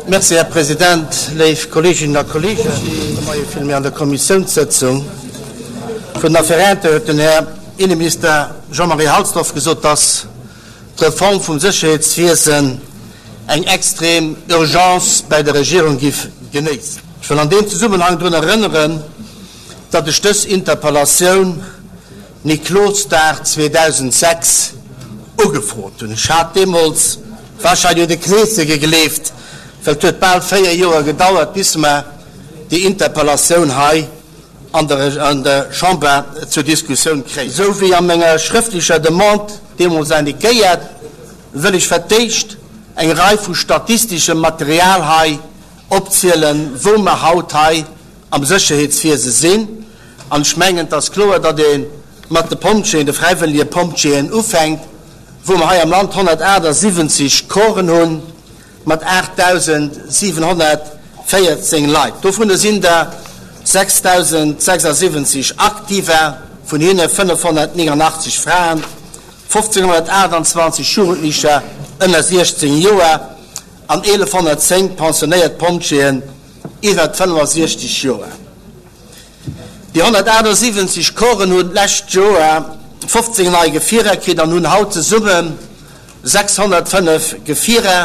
Merci, Här President, léif Kolleeginnen a Kolleegen. De Moie vill méi an der Kommissiounssëtzung vun den Afferente huet den Här Inneminister Jean-Marie Halsdorf gesot, dass d'Reform vum Sécherheetswiesen eng extrem Urgence bäi der Regierung giff genéissen. Ech wëll an deem Zesummenhang drun erënneren, datt ech dës Interpellatioun Niklosdag 2006 ugefrot hunn. Ech hat deemools wahrscheinlech un de Kleesche gegleeft, well et huet bal 4 Joer gedauert, bis mer déi Interpellatioun hei an der Chamber zur Diskussioun kréien. Esou wéi a menger schrëftlecher Demande deemools indiquéiert, wëll ech fir d'éischt eng Rei vu statisteschem Material hei opzielen, wou mer haut hei am Sécherheetswiese sinn. An ech mengen, et ass kloer, datt ee mat de Pompjeeën, de fräiwëllege Pompjeeën ufänkt, wou mer hei am Land 178 Corpsen hunn, mat 8.714 Leit. Dovunner sinn der 6.076 Aktiver, vun hinne 589 Fraen, 1.528 Jugendlecher ënner 16 Joer an 1.110 pensionéiert Pompjeeën iwwer 65 Joer. Déi 178 Corpsen hunn d'lescht Joer 15 nei Gefierer kritt an hunn haut zesumme 605 Gefierer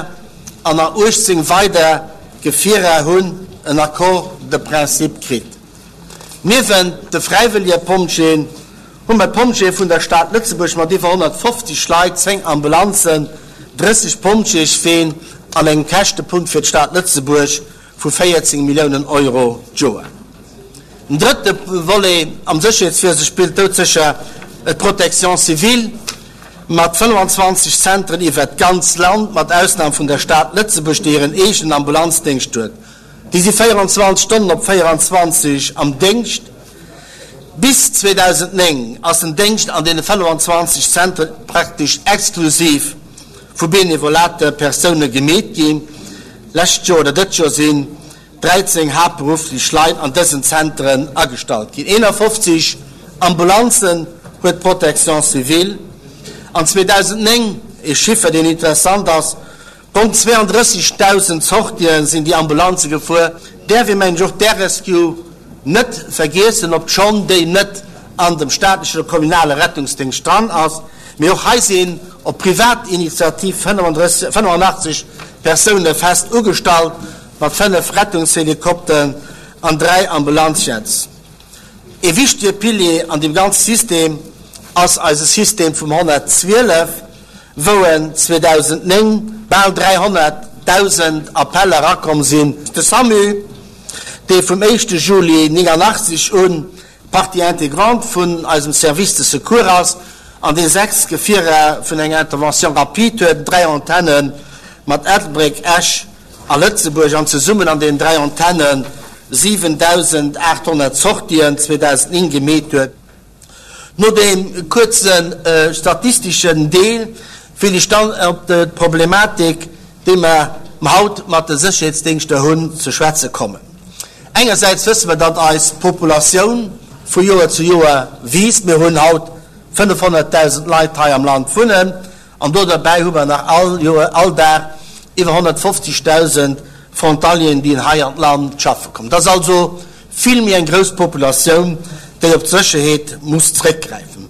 an nach 18 weider Gefierer hunn en Accord de principe kritt. Niewent de fräiwëllege Pompjeeën hu mer d'Pompjeeë vun der Stad Lëtzebuerg mat iwwer 150 Leit, 10 Ambulanzen, 30 Pompjeesween an engem Käschtepunkt fir d'Stad Lëtzebuerg vu 14 Milliounen Euro d'Joer. Den drëtte Volet am Sécherheetswiese spillt doudsécher d'Protection civile mat 25 Zentren iwwert d'ganz Land, mat Ausnam vun der Stad Lëtzebuerg, déi hiren eegenen Ambulanzdéngscht huet. Déi si 24 Stonnen op 24 am Déngscht. Bis 2009 ass den Déngscht an deene 25 Zentren praktesch exklusiv vu benevolate Persoune gemeet ginn. Lescht Joer oder dëst Joer sinn 13 haaptberufflech Leit an dësen Zenteren agestallt ginn. 51 Ambulanzen huet d'Protection civile. An 2009, ee Chiffer deen interessant ass, ronn 32.000 Sortië sinn déi Ambulanze gefuer. Däerf ee mengen ech och d'Air Rescue net vergiessen, obschonn déi net an dem staatlechen oder kommunale Rettungsdéngscht dran ass. Mee och hei sinn op privat Initiativ 85 Persoune fest ugestallt, mat 5 Rettungshelikopteren an 3 Ambulanzjets. Ee wichtege Pilier an deem ganze System ass eise System vum 112, wou en 2009 bal 300.000 Appeller erakomm sinn. De SAMU, dee vum éischte Juli 89 un Partie intégrante vun eisem Service de secours ass, an dee 6 Gefierer vun enger Intervention rapide huet, 3 Antenne mat Ettelbréck, Esch a Lëtzebuerg, an zesummen an deenen 3 Antennen 7.800 Sortien 2009 gemeet huet. No deem kuerze statisteschen Deel wéll ech dann op d'Problematik, déi mer haut mat de Sécherheetsdéngschter hunn, ze schwätze kommen. Engersäits wësse mer, datt eis Populatioun vu Joer zu Joer wiisst. Mir hunn haut 500.000 Leit hei am Land wunnen an do derbäi hu mer nach all Joer, all Dag iwwer 150.000 Frontalieren, déi hei an d'Land schaffe kommen. Dat ass also vill méi eng grouss Populatioun, déi op d'Sécherheet muss zréckgräifen.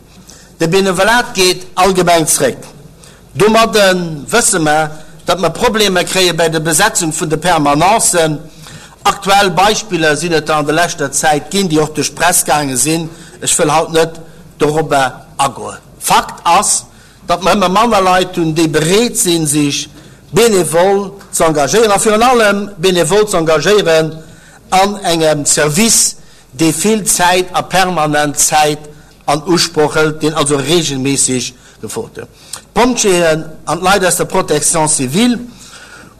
De Benevolat geet allgemeng zréck. Domadde wësse mer, datt mer Problemer kréie bäi der Besetzung vun de Permanencen. Aktuell Beispiller sinn et der an der leschter Zäit ginn, déi och duerch d'Press gaange sinn. Ech wëll haut net dorobber agoen. Fakt ass, datt mer ëmmer manner Leit hunn, déi bereet sinn, sech benevol ze engagéieren a virun allem benevol ze engagéieren an engem Service, dee vill Zäit a permanent Zäit an Usproch hëlt, deen also regelméisseg gefrot gëtt. D'Pompjeeën an d'Leit aus der Protection civile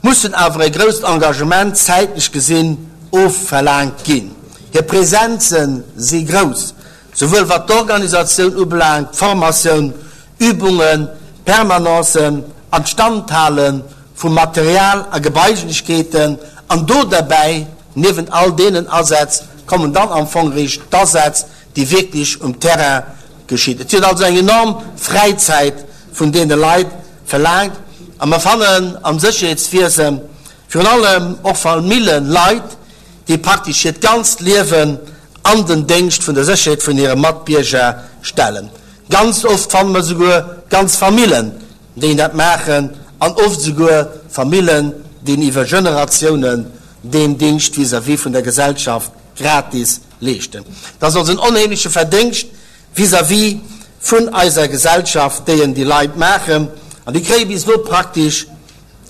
mussen awer e grousst Engagement, zäitlech gesinn, ofverlaangt ginn. Hir Presenze si grouss, souwuel wat d'Organisatioun ubelaangt, d'Formatioun, Übungen, Permanencen an d'Standhale vu Material a Gebailechkeeten an do derbäi, niewent all deenen Asätz, kommen dann am Fong eréischt d'Asätz, déi wierklech um Terrain geschitt. Et gëtt also eng enorm Fräizäit vun deene Leit verlaangt a mer fannen am Sécherheetswiese. Virun allem och Famillen, Leit, déi praktesch hiert ganzt Liewen an den Déngscht vun der Sécherheet vun hire Matbierger stellen. Ganz oft fanne mer souguer ganz Famillen, déi dat maachen, an oft souguer Famillen, déi iwwer Generatiounen deen Dingscht vis-à-vis vun der Gesellschaft gratis leeschten. Dat ass also en onheemleche Verdéngscht vis-à-vis vun eiser Gesellschaft, déi en déi Leit maachen, an déi kréie bis elo praktesch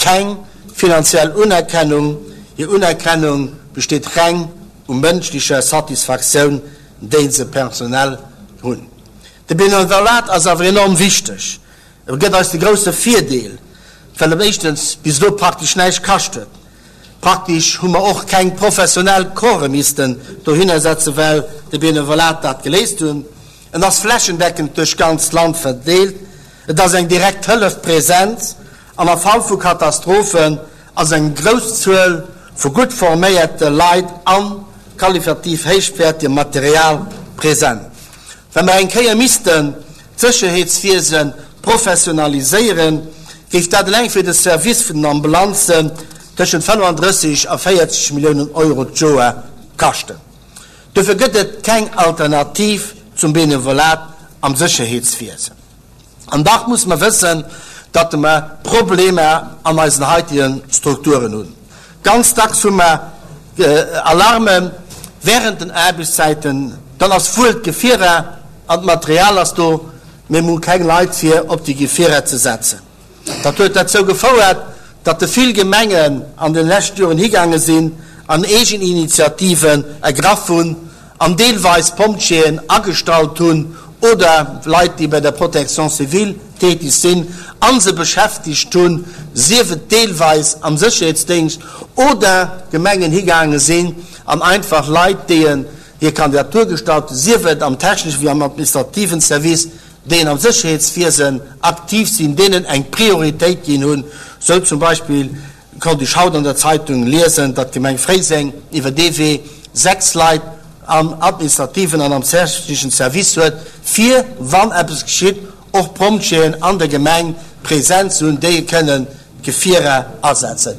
keng finanziell Unerkennung. Hir Unerkennung besteet reng u mënschlecher Satisfaktioun, déi se personell hunn. De Benevolat ass awer enorm wichteg. E gëtt eis de grousse Virdeel, well en éischtens bis elo praktesch näischt kascht huet. Praktesch hu mer och keng professionell Corpse missten dohinner setzen, well de Benevolat dat geléist hunn. En ass flächendeckend duerch d'ganzt Land verdeelt, et ass eng direkt Hëllef present an am Fall vu Katastrophen ass eng grouss Zuel vu gutt forméierte Leit a qualitativ héichwäertegem Material present. Wa mer eng Kéier missten d'Sécherheetswiese professionaliséieren, géif dat eleng fir de Service vun den Ambulanzen tëschent 35 a 40 Milliounen Euro d'Joer kaschten. Dofir gëtt et keng Alternativ zum Benevolat am Sécherheetswiesen. An dach musse mer wëssen, datt mer Problemer an eisen heitege Strukturen hunn. Ganz dacks hu mer Alarme während den Aarbechtszäiten, dann ass wuel d'Gefierer an d'Material ass do, mee mer hu keng Leit fir op déi Gefierer ze setzen. Dat huet derzou gefouert, datt de vill Gemengen an de leschte Joren higaange sinn an eegen Initiativen ergraff hunn an deelweis Pompjeeën agestallt hunn oder Leit, déi bei der Protection civile tätig sinn, a se beschäftegt hunn, sief et deelweis am Sécherheetsdéngscht oder Gemengen higaange sinn an einfach Leit, déi hir Kandidatur gestallt hunn, sief et am techneschen wéi am administrativen Service, déi am Sécherheetswiesen aktiv sinn, deenen eng Prioritéit ginn hunn. Sou zum Beispill konnt ech haut an der Zeitung liesen, datt d'Gemeng Fréiseng iwwer dee Wee 6 Leit am administrativen an am techneschen Service huet, fir, wann eppes geschitt, och Pompjeeën an der Gemeng present ze hunn, déi kënnen d'Gefierer asetzen.